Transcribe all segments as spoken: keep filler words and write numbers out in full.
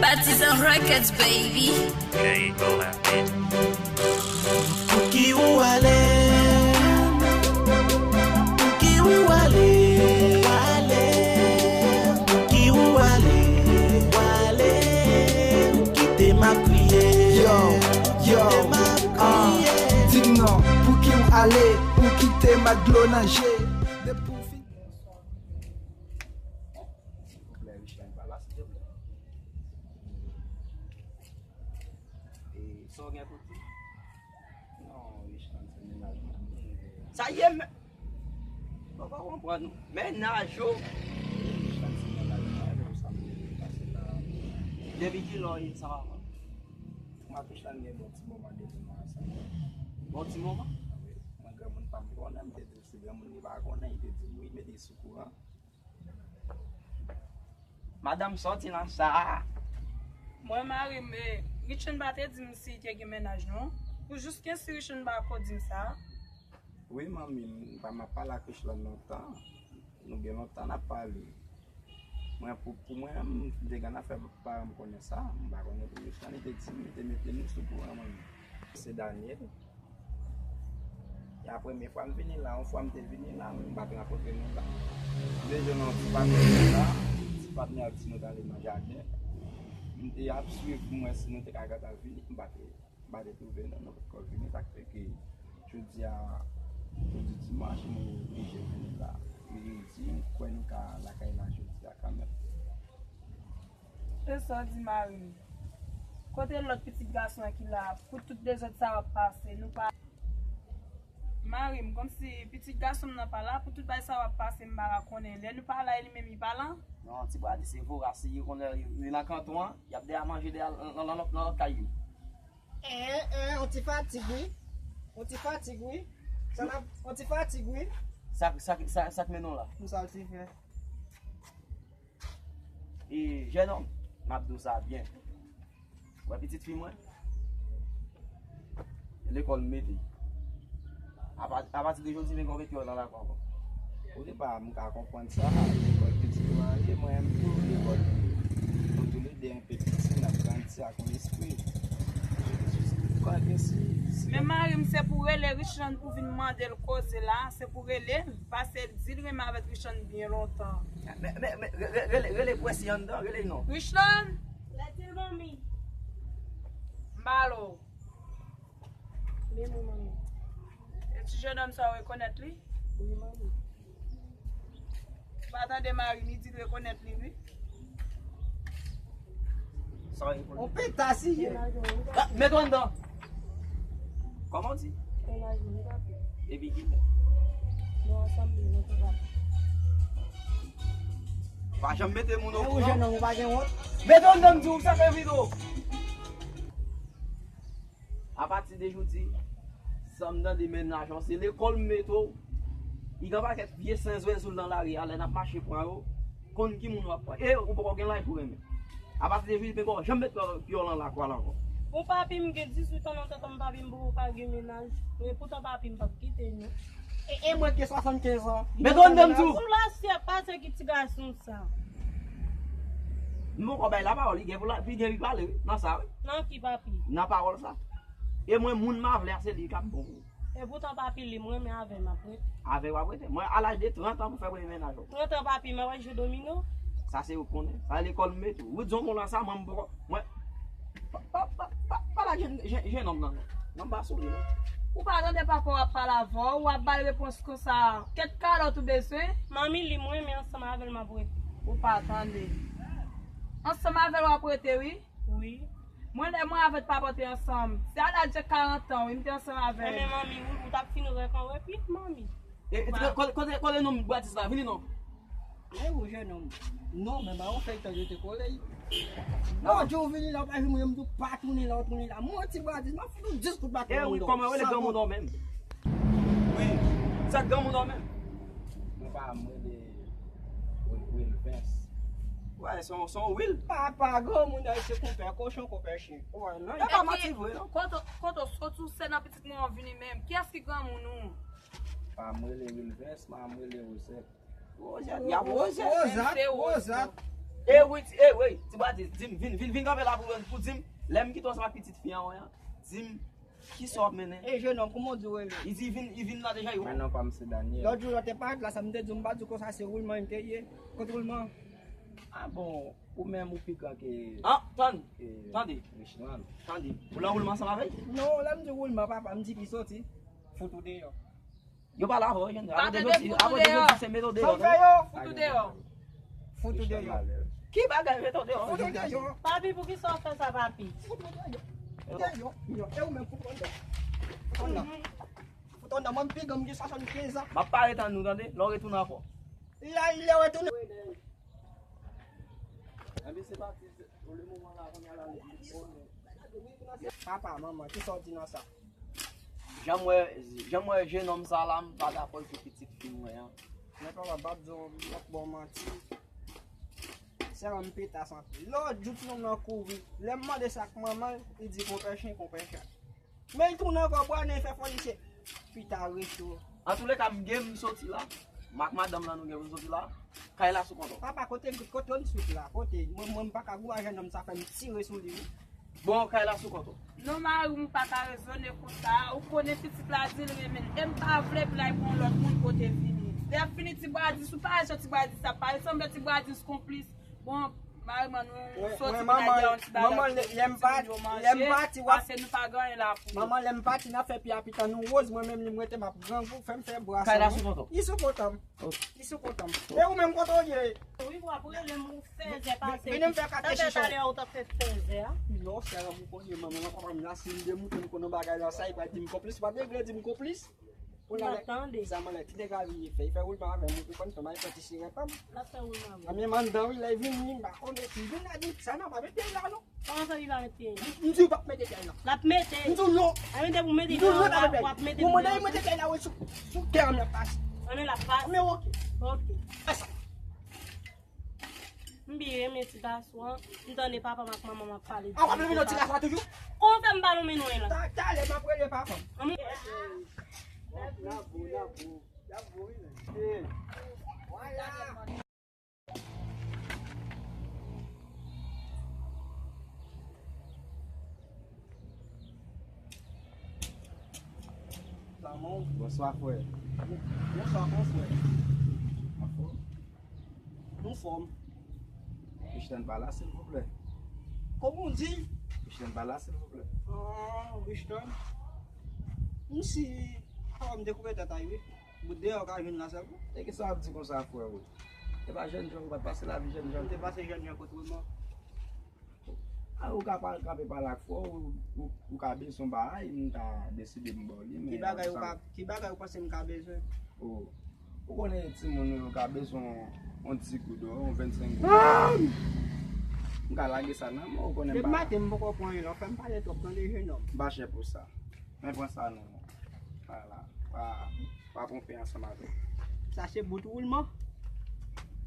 Artisan Records, baby. Pouki ou ale? Pouki ou ale? Ale. Pouki ou ale? Ale. Ou kite m ap kriye. Yo, yo, ah, di m non, pouki ou ale? Ou kite m ak dlo nan je. Depi w fin Silvouplè, Richard pa la, silvouplè. E sa w gen pou di? Non, Richard, se mennaj mwen. Sa ye, men. Mwen pa konprann ou. Mennaj ou? Richard, se mennaj mwen, sa m te pase la. Depi kilè w ye sa papa? Mwen ak Richard gen bon ti moman depi mwa sa. Bon ti moman? Wi. Mwen, granmoun pa m konnen, m te di l se granmoun li pa konnen, li te di m wi, mete l sou kouran. Madanm, sa w di la sa a? Mwen, mari m, eh, Richland pa te di m si li te gen mennaj, non. Pou jis kensi Richland pa ko di m sa. Wi, manmi, m pa, m ap pale ak Richland lontan. Nou gen lontan n ap pale. Mwen, pou, pou mwen, m te gen afè paran m konnen sa. M pa konnen pou Richland, li te di m, li te mete nou sou kouran, manmi. Se Daniel. E a premye fwa m vini la, yon fwa m te vini la, m pa t rankontre nou la. M te jwenn yon ti patnè la, ti patnè a di nou t ale nan jaden. M te ap swiv pou m wè si nou te ka gentan vini, m pa te, m pa te twouve nou, nou potko vini, sa k fè ke jodi a, jodi dimanch, m oblije vini la. Li di, m kwè nou ka lakay la jodi a kanmenm. E sa w di mari m? Kote lòt pitit gason an ki la a? Pou tout dezòd sa w ap pase, nou pa. Mari m, kòmsi pitit gason m nan pa la, pou tout bagay sa w ap pase, m pa ka konnen. Lè nou pa la, e li menm li pa la? Non, ti bwa di se voras, li konnen li, li nan kanton an, y ap dèyè manje dèyè nan, nan, nan, nan lòt kay yo. En, en, on ti fatig, wi. On ti fatig, wi. Sa n ap, on ti fatig, wi. Sa, sa, sa, sa k mennen w la? Pou sa l te fè. E, jènòm, m ap di w sa byen. Wè pitit fi mwen? Lekòl m mete. Apa-, apati de jodi, m gen yon pye nan lakwa ankò. Ou di pa, m ka konprann sa, lekòl pitit ou a ye, mwen menm tou, lekòl nou tou le de enpe piti, n ap grandi ak yon lespri. Kwa ke si, si Men mari m, se pou rele Richland pou vin mande l koze la, se pou rele l, pase l di l renmen avèk Richland byen lontan. Men, men, men, re-, re-, rele, rele prensip anndan, rele non. Richland! Lè di l manmi. M pale w. Men mwen manmi. E ti jennonm sa w rekonèt li? Wi, manmi. Ou pa tande mari m, li di l rekonèt li, wi. Sa w rekonèt? On peta si ye. Ah, mete w anndan. Kòman w di? Epi kilè? Nou ansanm, nou te pa. Pa janm mete moun okouran. Ou jennonm, ou pa gen wont? Mete w anndan, m di w, sa fè vide w. Apati de jodi, sa m tande mennaj an, se lekòl m mete w. Li gen pakèt vye sen zwezoul nan lari a, lè n ap mache pran yo, konn ki moun w ap pran. E ou poko gen laj pou renmen. Apati de jodi, men poko janm met pye w nan lakwa la ankò. Bon, papi m gen dizuit an nan tèt an, papi m poko ka gen mennaj. Men poutan papi m p ap kite nou. E, e mwen ki gen swasannkenz an. Mete w anndan, m di w. Sou lasyèt, pa se ki ti gason sa. M poko bay lapawòl, li gen pou la, li gen pou pale, wi, nan sa, wi. Nan ki papi? Nan pawòl sa. E mwen, moun m a vle a, se li k ap bon pou ou. E poutan papi li m renmen avè m ap rete. Avè w ap rete? Mwen, a laj de trant an pou fè premye mennaj ou. Trant an papi m ap al jwe domino? Sa se ou k konnen. Sa lekòl m mete w. Ou di yon mo lan sa, mwen m poko, mwen, pa, pa, pa, pa, pa lage jennonm nan, non. Non, m pa sou li, non. Ou pa tande papa w ap pale avè w, w ap ba l repons konsa. Kèt kalòt ou bezwen? Manmi, li m renmen, ansanm avè l m ap rete. Ou pa tande. Ansanm avè l w ap rete, wi. Wi. Mwen, lè mwen avè papa w te ansanm, se a laj de karant an, wi, m te ansanm avè l. Enben, manmi, ou, ou t ap fin rèk an rèk, wi, manmi. E, e, kote, kote, kote nonm Bwatis la? Vini non. E ou jennonm. Non, men ba yon fèy tan yo te kole. Non, di ou vini la, ou pa vin mwen, m di w pa tounen la, ou tounen la. Mwen, ti Bwatis, m ap fout ou dis kout bak. E wi, kòman w rele granmoun nan menm? Wi, sa granmoun nan menm? Mwen pa, mwen rele Wil-, Wilvens. Wè, se yon, se yon Wil. Papa, granmoun nan se konpè kochon, konpè chen. Wè, non, e pa manti vre, non. Kote, kote w soti, ou se nan pitit mwen an vini menm. Kiyès ki granmoun ou? Pa, mwen rele Wilvens, manman mwen rele Wozèt. Wozèt, y ap Wozèt. Wozèt, Wozèt. E wi, ti, e wi, ti bwa di, di m, vin, vin, vin kanpe la pou, pou di m, lè m kite w ansanm ak pitit fi an, di m, kisa w ap mennen? E jennonm, kòman w di w rele? Li di, vin, li vin la deja, yo. Men non pa m se Daniel. Lòt jou, lè w te parèt la, sa m te di w, m pa di w konsa se Wilman m te ye. Kot Wilman? Ah bon, ou menm ou pi gran ke... Ah, tann, tande. Richland. Tande. Ou la Wilman ansanm avè l? Non, lè m di Wilman, papa, m di ki soti. Fout ou deyò. Yo pale avè w, Jennè. Apre de jodi, apre de jodi, se mete w deyò. Sa w fè yo? Fout ou deyò. Fout ou deyò. Ki bagay mete w deyò? Fout ou deyò. Papi, poukisa w fè sa, papi? Fout ou deyò. Deyò, deyò. E ou menm, fout ou deyò. Fout ou deyò. Fout ou deyò. Mwen pi granm ki swasannkenz an. M ap pale tann nou, tande? Lè w retounen ankò. Lè, lè w retounen. Enben, se pati, pou le moman la, kounye a la, li bon, men. Papa, manman, kisa w di nan sa? Jan m wè, jan m wè jennonm sa la, m pa dakò l pou pitit fi mwen an. Men papa, m p ap di w, m p ap ba w manti. Sèlman m pete a santi. Lòt jou, timoun nan kouri. Lè m mande sa ak manman l, li di konpè chen, konpè chat. Men l tounen ankò, bwa nen fè fò li se pita recho. Antouleka, m gen m soti la. M ak madanm lan nou gen pou n soti la. Kay la sou kont ou. Papa, kote, kote n sot la? Kote? Mwen, mwen, m pa ka goumen jennonm sa fè m tire sou li, wi. Bon, kay la sou kont ou. Non, mari m pa ka rezone konsa. Ou konnen pitit la di l renmen l. E m pa vle pou l al pran lòt moun kote vini. Lè fini, ti bradis, ou pa wè jan ti bradis ap pale, sanble ti bradis konplis. Bon, mari m an nou soti pou n al fè yon ti bagay pou ti moun yo manje, paske nou pa gen anyen la pou yo. Manman, lè m pati, n ap fè pye a pita nou woz, mwen menm li m rete m ap grangou, fè m fè bwa sa. Kay la sou kont ou? Li sou kont an m. Li sou kont an m. E ou menm, kote w ye? Wi, w ap rele m, ou fèzè pase. Vini m fè katechichon. Talè a ou t ap fè fèzè a. Non, sè, ou konnen manman, papa m la, si m demoute m konnen bagay la, sa, li pral di m konplis, pa te vle di m konplis. Pou la, tande. Sa manlè, ti nèg la vini fè, li fè woulman avè m, ou konprann, fè m al pran ti siren pa m. L ap fè woulman avè w. Anben, m anndan wi, lè l vini, m pa konnen si l vin la di, sa nan pa mete l la non. Kòman sa li pa mete l la? M di w p ap mete l la. L ap mete. M di w non. Anben, depi w mete l la, w ap mete l. Bon, mwen, mwen te fè la, wi, sou, sou tè an, m ap pase. Anben, l ap pase. Anben, oke. Oke. Fè sa. M byen renmen ti gason an. M tande papa m ak manman m ap pale de... Ah, w ap renmen ti gason an toujou? Kòman fè m pa renmen non la? Ta, talè m ap rele papa m. Anmwey. Bravo, bravo, bravo, wi, men. Vwala. Bonswa, frè. Bonswa, mon frè. Anfòm? Nou fòm. Richland pa la, silvouplè. Kòman w di? Richland pa la, silvouplè. Ah, Richland. M si, ah, m dekouvè tèt a wi. Bout deyò ka jwenn la sèlman. E kisa w ap di konsa, frè, wi? E pa jènjan, ou pa t pase lavi jènjan? M te pase jènjan kot Wilman. A, ou ka pa, kanpe pale ak frè w, ou, ou, ou ka bezwen yon bagay, m ta deside m ba w li, men... Ki bagay ou ka, ki bagay ou panse m ka bezwen? O, ou konnen timoun yo ka bezwen yon ti goud, yon vennsenk goud. M ka lage sa nan men w, ou konnen m pa... Depi maten m poko pran anyen, lè w fè m pale twòp, tande jennonm. M pa chè pou sa. Men pran sa nan men w. Vwala. Pa, pa pran pen ansanm avè m. Sa se bout Wilman?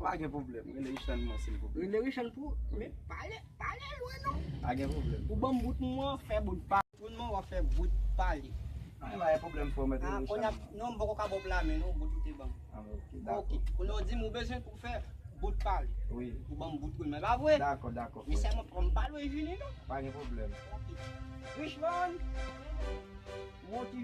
Pa gen pwoblèm. Rele Richland mwen, silvouplè. Rele Richland pou, men pale, pale lwen non. Pa gen pwoblèm. Ou ban m bout mwen, fè bout pa. Wilman, w ap fè bout pale. Anyen, pa gen pwoblèm, frè, mèt Richland. Ah, kounye a, non, m poko ka ba w pla men non, bout ou te ban m. Ah, ok, dakò. Ok. Kounye a w di m ou bezwen pou fè bout pale. Wi. Ou ban m bout Wilman, pa vre? Dakò, dakò, frè. Men sèlman pran m pa lwen vini non. Pa gen pwoblèm. Ok. Richland. Monte.